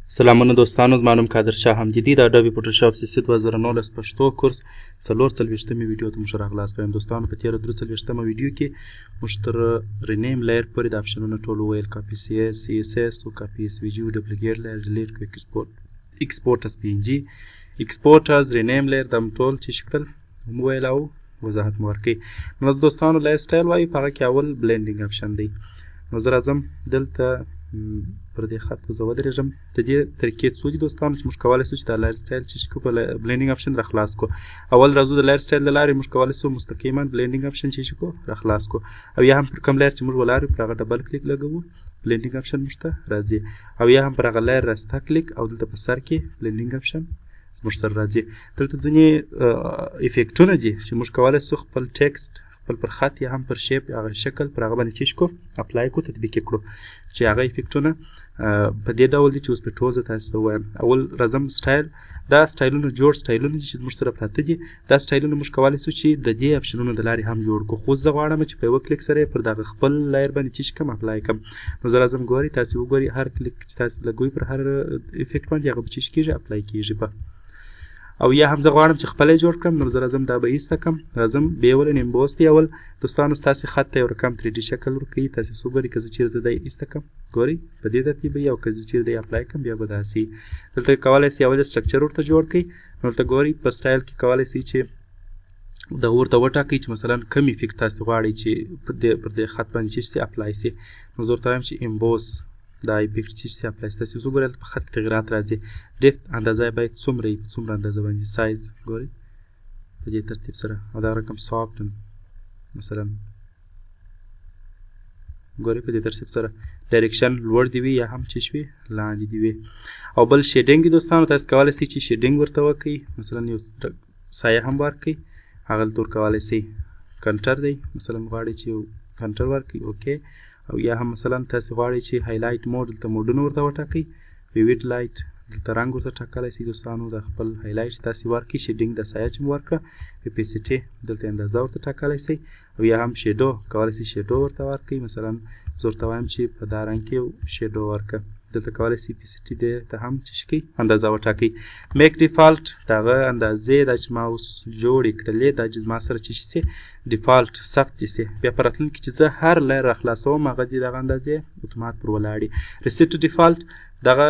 سلامونه دوستانو، زما نوم قادر شاه حمدي دی. د Adobe Photoshop CC 2019 پښتو کورس 44مې ویډیو ته موږ راغلاست وایم. دوستانو، په تېره 43مه ویډیو کې موږ تر rename layer پورې د آپشنونو ټول وویل: کاپي سی اس، سی اس اس او کاپي اس وی جي، duplicate layer، delete کو، export، export as PNG، export as rename layer، دا ټول چې شکل وویل او وضاحت مو ورکړي. نو دوستانو، layer style وایي، په هغه کې اول blending option دی. نو زه راځم دلته پر دې خط زه ودرېږم. د دې طریقې څو دي دوستانو چې موږ کولی شو چې دا layer style چې کو په blending option را خلاص کو. اول راځو د layer style له لارې موږ کولی شو مستقیما blending option چې کو را خلاص کو، او یا هم پر کوم layer چې موږ ولاړ یو پر هغه double click لګوو، blending option موږ ته راځي، او یا هم پر هغه layer راسته کلیک او دلته په سر کې blending option زموږ سره راځي. دلته ځینې effect ونه دي چې موږ کولی شو خپل text، خپل پر خط یا هم پر shape، هغه شکل پر هغه باندې چې کو apply کو، تطبیق کړو، چې هغه effect ونه په دې ډول دي چې اوس په ټول زه تاسو ته ووایم. اول راځم سټایل. دا سټایلونه جوړ سټایلونه دي چې زموږ سره پراته دي. دا سټایلونه موږ کولی شو چې د دې آپشنونو د لارې هم جوړ کړو، خو زه غواړم چې په یوه کلیک سره پر دغه خپل layer باندې چې کوم apply کړم. نو زه راځم، ګورئ، تاسو وګورئ، هر کلیک چې تاسو لګوئ پر هر effect باندې هغه به چې کېږي apply کېږي په. او یا هم زه غواړم چې خپله یې جوړ کړم، نو زه راځم دا به ایسته کړم، راځم بیول emboss دی. اول دوستانو، ستاسې خط ته یو رقم 3D شکل ورکوي. تاسې څه ګورئ، که زه چېرې زه دی ایسته کړم، ګورئ په دې ترتیب وي، او که زه چېرې دی apply کړم بیا به داسې. دلته کولی شئ اول structure ورته جوړ کړئ. نو دلته ګورئ، په سټایل کې کولی شئ چې د ورته وټاکئ چې مثلا کوم effect تاسې غواړئ چې پر دې خط باندې چې شي apply شي. نو زه ورته وایم چې emboss دا effect چې شي apply شي. تاسې اوس وګورئ، په خط کې تغیرات راځي. depth اندازه یې باید څومره وي، په څومره اندازه باندې، سایز ګورئ په دې ترتیب سره، او دا رقم soften مثلا ګورئ په دې ترتیب سره، direction لوړ دی وي یا هم چې وي لاندې دی وي. او بل shading دوستانو، تاسو کولی شئ چې shading ورته وکړئ، مثلا یو سایه هم ورکړئ هغه دلته ورکولی شئ. contour دی، مثلا غواړئ چې یو contour ورکړئ، okay. او یا هم مثلا تاسو غواړئ چې highlight mode، دلته mode ونه ورته وټاکئ، vivid light، دلته رنګ ورته ټاکلی شئ دوستانو. د خپل highlight تاسو ورکړئ، shading د سایه چې مو ورکړه، opacity دلته اندازه ورته ټاکلی شئ، او یا هم shadow کولی شئ shadow ورته ورکړئ. مثلا زه ورته وایم چې په دا رنګ کې یو shadow ورکړه. دلته کولی شئ opacity دې ته هم چې شي اندازه وټاکئ. make default دغه اندازې دا چې ما اوس جوړې کړلې، دا چې زما سره چې شي default ثبت دي شي، بیا په راتلونکي چې زه هر layer راخلاصوم هغه دې دغه اندازې اتومات پر ولاړې. reset to default دغه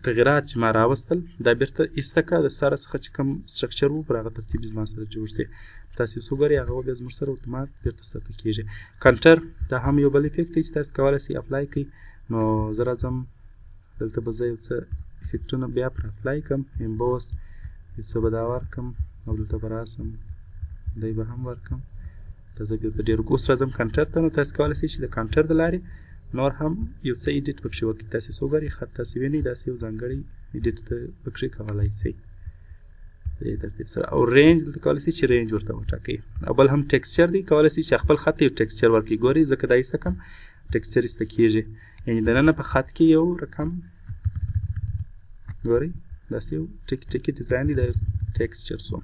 تغیرات چې ما راوستل دا بیرته ایسته کړه، د سره څخه چې کوم structure وو پر هغه ترتیب زما سره جوړ شي. تاسې اوس وګورئ، هغه بیا زموږ سره اتومات بیرته ثبت کېږي. contour دا هم یو بل effect دی چې تاسو کولی شئ apply کړئ. نو زه راځم دلته به زه یو څه effect ونه بیا پر apply کړم، emboss یو څه به دا ورکړم، او دلته به راسم دی به هم ورکړم. دا زه بیرته ډېر اوس راځم contour ته. نو تاسو کولی شئ چې د contour د لارې نور هم یو څه edit پکښې وکړئ. تاسې څه وګورئ، خط تاسې وینئ، داسې یو ځانګړی edit ته پکښې کولی شئ په دې ترتیب سره. او range دلته کولی شئ چې range ورته وټاکئ. او بل هم texture دی، کولی شئ چې خپل خط ته یو texture ورکړئ. ګورئ، ځکه دا ایسته کړم texture ایسته کېږي، یعنې دننه په خط کې یو رقم ګورئ داسې یو ټکي ټکي design دی، دا یو texture سو.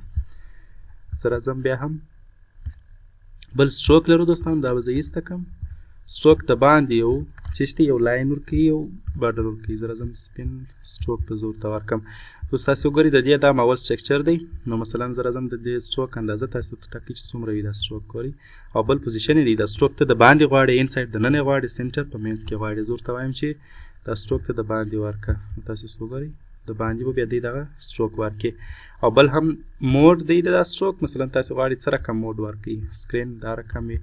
زه راځم بیا هم بل stroke لرو دوستان، دا به زه ایسته کړم. stroke د باندې یو چې شته یو line ورکوي، یو border ورکوي. زه راځم سپین stroke ته زه ورته ورکړم. اوس تاسې وګورئ، د دې دا اول structure دی. نو مثلا زه راځم د دې stroke اندازه تاسو ته ټاکئ چې څومره وي دا stroke. ګورئ، او بل position دی، دا stroke ته د باندې غواړي، inside دننه غواړي، center په منځ کې غواړي. زه ورته وایم چې دا stroke ته د باندې ورکړه. نو تاسې اوس وګورئ، د باندې به بیا دی دغه stroke ورکړي. او بل هم mode دی د دا stroke، مثلا تاسې غواړئ څه رقم mode ورکړئ، screen دا رقم وي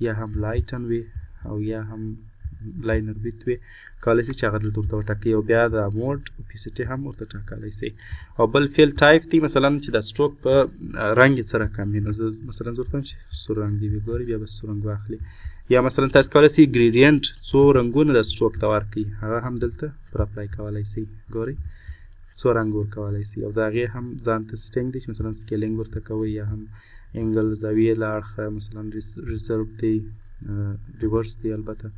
یا هم lighten وي او یا هم linear width وي، کولی شئ چې هغه دلته ورته وټاکئ، او بیا د mode opacity هم ورته ټاکلی شئ. او بل fill type دی، مثلا چې دا stroke په رنګ یې څه رقم وي. نو زه مثلا زه ورته وایم چې سور رنګ دی وي، ګورئ بیا به سور رنګ واخلي. یا مثلا تاسو کولی شئ gradient څو رنګونه د stroke ته ورکړئ، هغه هم دلته پر apply کولی شئ. ګورئ څو رنګ ورکولی شئ، او د هغې هم ځان ته setting دی چې مثلا scaling ورته کوئ یا هم angle زاویې له اړخه، مثلا reverse دی، reverse دی، البته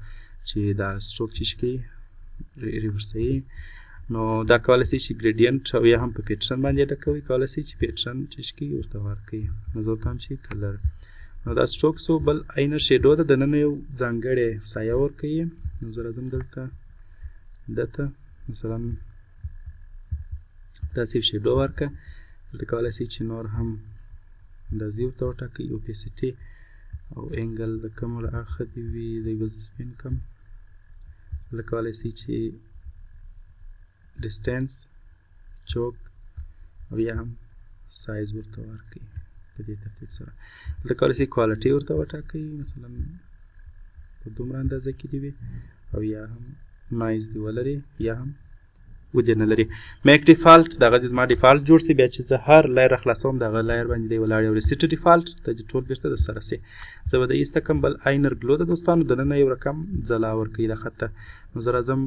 چې دا stroke چې شي کوي reverse یې. نو دا کولی شئ چې gradient او یا هم په pattern باندې ډکوئ، کولی شئ چې pattern چې شي کوي ورته ورکړئ. نو زه ورته وایم چې color. نو دا stroke سو. بل inner shadow ده، دننه یو ځانګړې سایه ورکوي. نو زه راځم دلته دته مثلا داسې یو shadow ورکړه. دلته کولی شئ چې نور هم اندازې ورته وټاکئ، opacity او angle د کوم له اړخه دې وي، دی به زه سپین کړم. دلته کولی شئ چې distance، choke او یا هم سایز ورته ورکړئ په دې ترتیب سره. دلته کولی شئ quality ورته وټاکئ، مثلا په دومره اندازه کې دې وي، او یا هم noise دې ولري یا هم ودې نه لري. make default دغه دې زما default جوړ سي، بیا چې زه هر layer راخلاصوم دغه layer باندې دی ولاړ او reset default ته دې ټول بیرته د سره سي. زه به د ایسته کم بل inner glow ده دوستانو، دننه یو رقم ځلا ورکوي د خط ته. نو زه راځم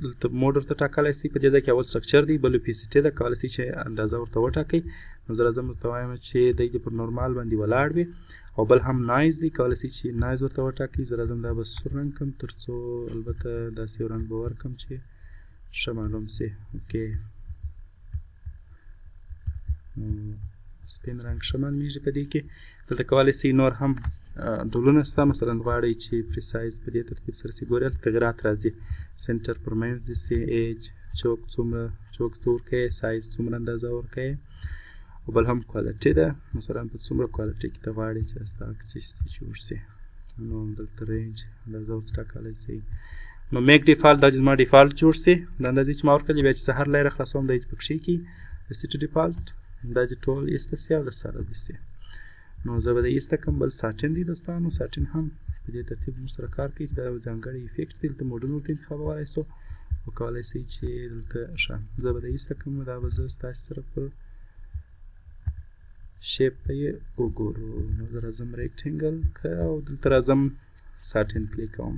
دلته mode ورته ټاکلی سي. په دې ځای کې اول structure دی، بل opacity ده، کولی سي چې اندازه ورته وټاکئ. نو زه راځم ورته وایم چې دی دې پر normal باندې ولاړ وي، او بل هم noise دی، کولی سي چې noise ورته وټاکئ. زه راځم دا به سور رنګ کړم، تر څو البته داسې یو رنګ به ورکړم چې ښه معلوم سي. okay، نو سپین رنګ ښه معلومیږي په دې کې. دلته کولی سئ نور هم ډولونه شته، مثلا غواړئ چې precise په دې ترتیب سره سي، ګورئ هلته تغیرات راځي، center پر منځ دې سي، edge، choke څومره choke څه ورکوي، سایز څومره اندازه ورکوي، او بل هم quality ده، مثلا په څومره quality کې ته غواړې چې ستا عکس چې جوړ سي. نو دلته range اندازه ورته ټاکلی سئ. نو make default دا چې زما default جوړ سي، دا اندازې چې ما ورکړلې، بیا چې زه هر layer خلاصوم دی پکښې کي reset default دا چې ټول ایسته سي او د سره دې سي. نو زه به د ایسته کړم. بل satin دی دوستانو، ساټین هم په دې ترتیب موږ سره کار کوي چې دا یو ځانګړی effect دی. دلته mode ونه ورته انتخابولی سو او کولی سئ چې دلته ښه. زه به د ایسته کړم، دا به زه ستاسې سره پر shape به یې وګورو. نو زه راځم rectangle ته او دلته راځم satin کلیک کوم.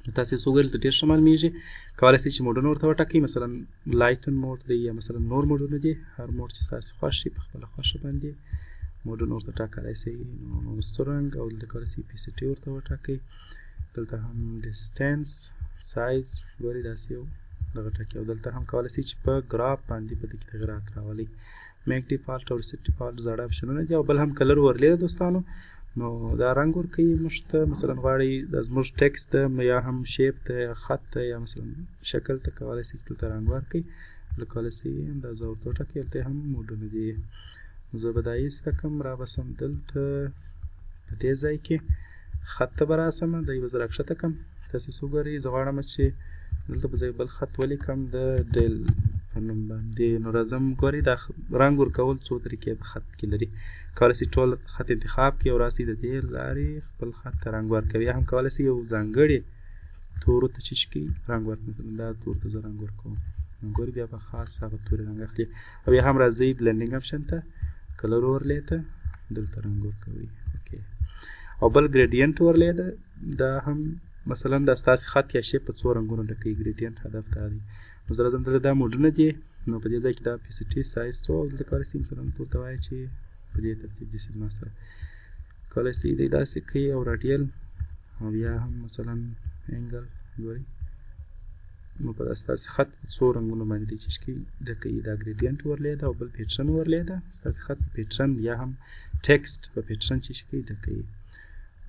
نو تاسې څه وګورئ، دلته ډېر ښه معلومیږي. کولی سئ چې mode ونه ورته وټاکئ، مثلا lighten mode دی یا مثلا نور mode ونه دي، هر mode چې ستاسې خوښ شي په خپله خوښه باندې mode ونه ورته ټاکلی سئ. نو سور رنګ او دلته کولی سئ opacity ورته وټاکئ. دلته هم distance، size، ګورئ داسې یو دغه ټاکي. او دلته هم کولی سئ چې په ګراف باندې په دې کې تغیرات راولئ. make default او reset default زاړه option ونه دي. او بل هم color overlay ده دوستانو، نو دا رنګ ورکوي موږ ته. مثلا غواړئ دا زموږ text ته یا هم shape ته یا خط ته یا مثلا شکل ته کولی سئ چې دلته رنګ ورکړئ. دلته کولی سئ اندازه ورته وټاکئ. دلته هم mode ونه دي. زه به دا ایسته کړم، رابسم دلته په دې ځای کې خط ته به راسم، دی به زه راکښته کړم. تاسې څه وګورئ، زه غواړم چې دلته په ځای بل خط ولیکم د ډیل په نوم باندې. نو راځم ګورئ دا رنګ ورکول څو طریقې په خط کې لري. کولی سئ ټول خط انتخاب کړئ او راسئ د دې لارې خپل خط ته رنګ ورکوي، یا هم کولی سئ یو ځانګړي تورو ته چې شي رنګ ورکړئ. مثلا دا تور ته زه رنګ ورکوم، نو ګورئ بیا به خاص هغه تورې رنګ اخلي. او یا هم راځئ blending option ته، color overlay ته، دلته رنګ ورکوي. okay، او بل gradient overlay ده، دا هم مثلا دا ستاسې خط یا shape په څو رنګونو ډکوي. gradient هدف دا دی. نو زه راځم دلته دا mode ونه دي، نو په دې ځای کې دا opacity size څو، او دلته کولی سئ مثلا ورته وایي چې په دې ترتیب دي زما سره کولی سئ دی داسې کوي، او radial او یا هم مثلا angle. ګورئ نو په ستاسې خط په څو رنګونو باندې دی چې کوي ډکوي. دا gradient overlay ده او بل pattern overlay ده، ستاسې خط په pattern یا هم text په pattern چې کوي ډکوي.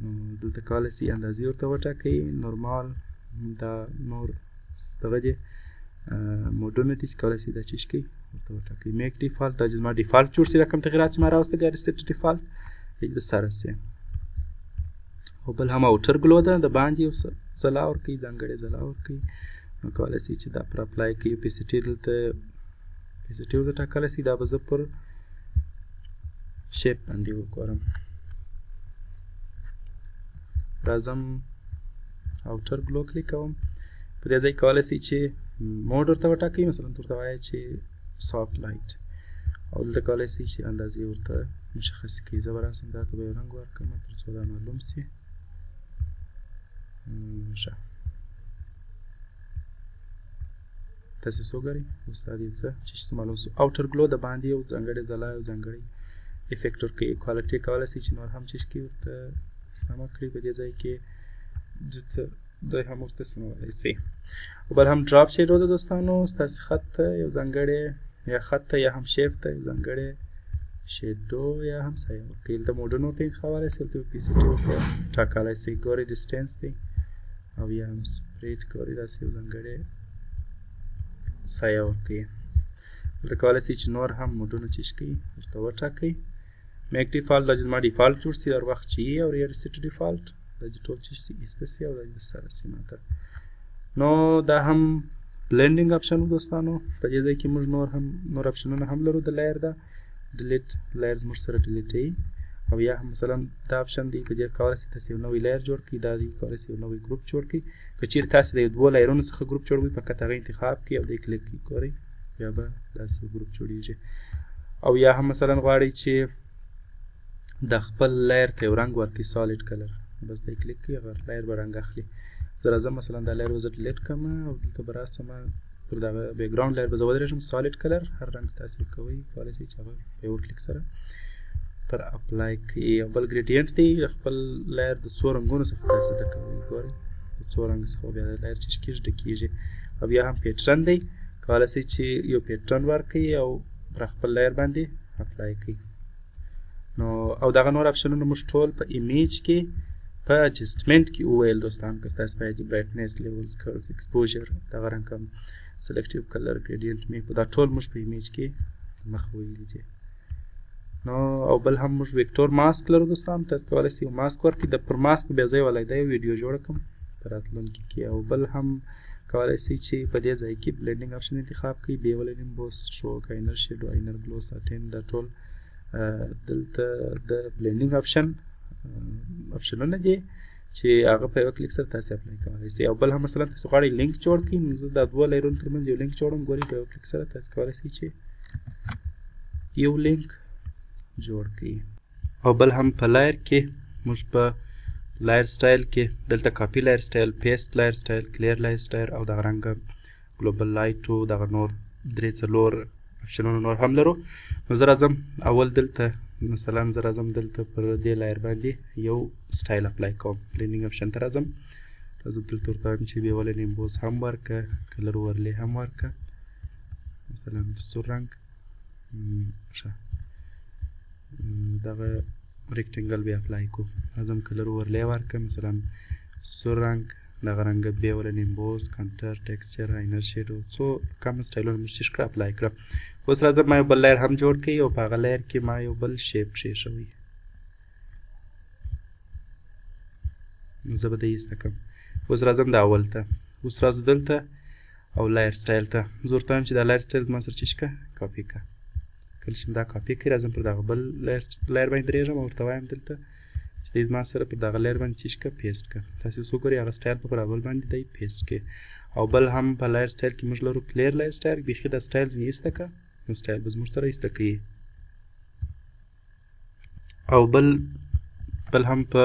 نو دلته کولی سئ اندازې ورته وټاکئ. normal دا نور دغه دي mode ونه دي چې کولی سئ دا چې کوي ورته وټاکئ. make default دا چې زما default جوړ سي، دا کوم تغیرات چې ما راوستل بیا reset default د سره سي. او بل هم outer glow ده، د باندې یو ځلا ورکوي، ځانګړې ځلا ورکوي. نو کولی سئ چې دا پر apply کوي. opacity دلته opacity ورته ټاکلی سئ. دا به زه پر shape باندې وګورم. راځم outer glow کلیک کوم. په دې ځای کولی سئ چې mode ورته وټاکئ، مثلا ورته وایي چې soft light، او دلته کولی سئ چې اندازې ورته مشخصې کړئ. زه به راسم دا ته به یو رنګ ورکړم تر څو دا معلوم سي. ښه، تاسې څه وګورئ اوس دا دې څه چې څه معلوم سو. outer glow د باندې یو ځانګړی ځلا یو ځانګړی effect ورکوي. quality کولی سئ چې نور هم چې کړي ورته سمه کړي. په دې ځای کې دوی هم ورته سمولی سئ. او بل هم drop shadow ده دوستانو، ستاسې خط ته یو ځانګړی یا خط ته یا هم shape ته یو ځانګړی shadow یا هم سایه ورکوي. دلته mode ونه ورته انتخابولی سئ، دلته opacity ورته ټاکلی سئ. ګورئ distance دی او یا هم spread، ګورئ داسې یو ځانګړی سایه ورکوي. دلته کولی شئ چې نور هم mode ونه چې کړئ ورته وټاکئ. make default، دا چې زما default جوړ شي هر وخت چې یي، او reset default دا چې ټول چې شي ایسته شي او دا چې سره شي ماته. نو دا هم blending option و دوستانو. په دې ځای کې موږ نور هم نور option ونه هم لرو. د layer ده delete layer زموږ سره delete وي، او یا هم مثلا دا option دی، په دې کولی شئ تاسې یو نوی layer جوړ کړئ. دا دی کولی شئ یو نوی ګروپ جوړ کړئ. که چیرې تاسې د یو دوو layer ونو څخه ګروپ جوړوئ، فقط هغه انتخاب کړئ او دی کلیک کړئ، ګورئ بیا به داسې یو ګروپ جوړیږي. او یا هم مثلا غواړئ چې د خپل layer ته یو رنګ ورکړئ، solid color، بس دی کلیک کړئ، هغه layer به رنګ اخلي. زه راځم مثلا دا layer به زه delete کړم او دلته به راسم پر دغه background layer به زه ودرېږم، solid color هر رنګ تاسې ورکوئ، کولی شئ چې هغه په یو کلیک سره پر apply کړئ. او بل gradient دی، خپل layer د څو رنګونو څخه تاسې ډکوئ، ګورئ د څو رنګ څخه بیا د layer چې کېږي ډکېږي. او بیا هم pattern دی، کولی شئ چې یو pattern ورکړئ او پر خپل layer باندې apply کړئ. نو او دغه نور option ونه موږ ټول په image کې په adjustment کې وویل دوستان. که ستاسو په یاد brightness، levels، curves، exposure، دغه رنګ هم selective color، gradient map، دا ټول موږ په image کې مخ ویلي دي. نو او بل هم موږ vector mask لرو دوستان، تاسو کولی شئ یو ماسک ورکړئ. د پر ماسک بیا زه یوه علیحده یو ویډیو جوړه کړم په راتلونکي کې. او بل هم کولی شئ چې په دې ځای کې blending option انتخاب کړئ، bevel and emboss، stroke، inner shadow، inner glow، satin، دا ټول دلته د blending option option ونه دي چې هغه په یوه کلیک سره تاسې apply کولی شئ. او بل هم مثلا تاسو غواړئ لینک جوړ کړئ، نو زه دا دوه layer ونو ترمنځ یو لینک جوړوم، ګورئ په یوه کلیک سره تاسو کولی شئ چې یو لینک جوړ کړئ. او بل هم په layer کې موږ په layer style کې دلته copy layer style، paste layer style، clear layer style او دغه رنګه global light او دغه نور درې څلور option ونه نور هم لرو. نو زه راځم اول دلته مثلا زه راځم دلته پر دې layer باندې یو style apply کوم، blending option ته راځم، راځم دلته ورته وایم چې bevel and emboss هم ورکه، color overlay هم ورکه، مثلا سور رنګ، ښه دغه rectangle بیا apply کو، راځم color overlay ورکه، مثلا سور رنګ، دغه رنګ bevel and emboss، contour، texture، inner shadow، څو کم style ونه موږ چې کړه apply کړه. اوس راځم ما یو بل layer هم جوړ کړی او په هغه layer کې ما یو بل shape کښېښوی، نو زه به دی ایسته کړم. اوس راځم د اول ته، اوس راځو دلته او layer style ته. زه ورته وایم چې دا layer style زما سره چې کړه کاپي کړه. کله چې دا کاپي کړي راځم پر دغه بل layer باندې درېږم او ورته وایم دلته چې دی زما سره پر دغه layer باندې چې کړه paste کړه. تاسې اوس وګورئ هغه style په پر اول باندې دی paste کړي. او بل هم په layer style کې موږ لرو clear layer style، بیخي دا style ځینې ایسته کړه، نو style به زموږ سره ایسته کوي. او بل هم په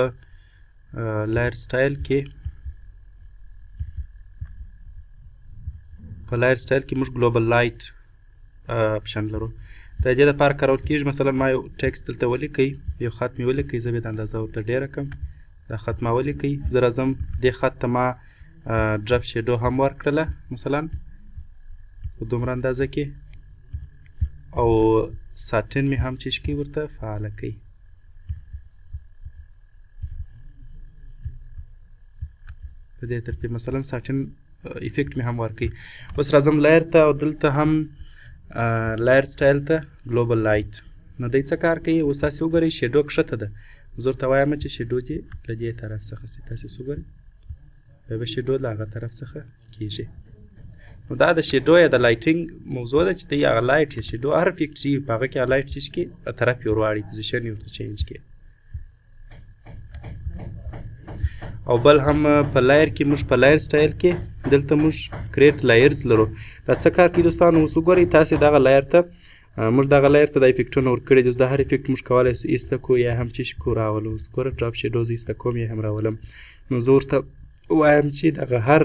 layer style کې په layer style کې موږ global light option لرو. د دې لپاره کارول کېږي. مثلا ما یو text دلته ولیکئ، یو خط مې ولیکئ، زه به یې د اندازه ورته ډېره کړم، دا خط ما ولیکئ، زه راځم دې خط ته ما drop shadow هم ورکړله مثلا په دومره اندازه کې، او satin مې هم چې کوي ورته فعاله کوي. په دې ترتیب مثلا satin effect مې هم ورکوي. اوس راځم layer ته او دلته هم layer style ته global light. نو دی څه کار کوي؟ اوس تاسې وګورئ shadow کښته ده، زه ورته وایم چې shadow دې له دې طرف څخه سي، تاسې اوس وګورئ بیا به shadow له هغه طرف څخه کېږي. نو دا د shadow یا د lighting موضوع ده چې دی هغه light یا shadow هر effect چې په هغه کې هغه light چې کړي طرف یې ورواړي، position یې ورته change کړي. او بل هم په layer کې موږ په layer style کې دلته موږ create layers لرو. دا څه کار کوي دوستانو؟ اوس وګورئ تاسې دغه layer ته موږ دغه layer ته دا effect ونه ورکړي دي. اوس دا هر effect موږ کولی سو ایسته کو یا هم چې کو راولو. اوس ګوره drop shadow زه ایسته کوم یا هم راولم. نو زه ورته وایم چې دغه هر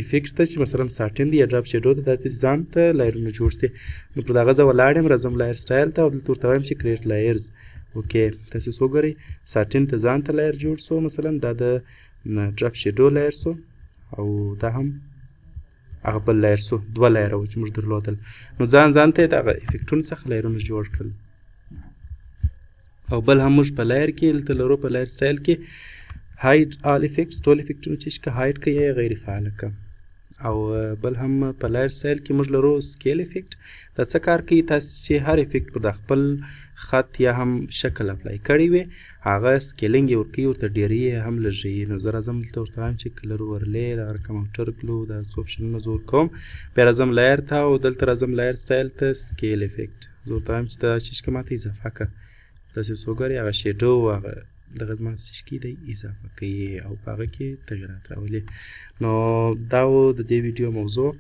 effect ته چې مثلا satin دی یا drop shadow ده، داسې ځان ته layer ونه جوړ سي. نو پر دغه زه ولاړ یم، راځم layer style ته او دلته ورته وایم چې create layers. okay تاسې اوس وګورئ satin ته ځان ته layer جوړ سو، مثلا دا د drop shadow layer سو او دا هم هغه بل layer سو، دوه layer ه وو چې موږ درلودل. نو ځان ځان ته یې دغه effect ونو څخه layer ونه جوړ کړل. او بل هم موږ په layer کې دلته لرو په layer style کې hide all effects، ټول effect ونه چې که hide که یا غیر فعاله که. او بل هم په layer style کې موږ لرو scale effect. دا څه کار کوي؟ تاسو چې هر effect پر د خپل خط یا هم شکل apply کړی وي، هغه scaling یې ورکوي، ورته ډېری یې هم لږوي. نو زه راځم دلته، ورته وایم چې color overlay، دغه رقم outer glow، دا څو option ونه زه ورکوم. بیا راځم layer ته او دلته راځم layer style ته، scale effect. زه ورته وایم چې دا چیش که ماته اضافه که. داسې وګورئ، هغه shadow، هغه دغه زما چیش کې دی اضافه کوي او په هغه کې تغیرات راولي. نو دا و د دې ویډیو موضوع.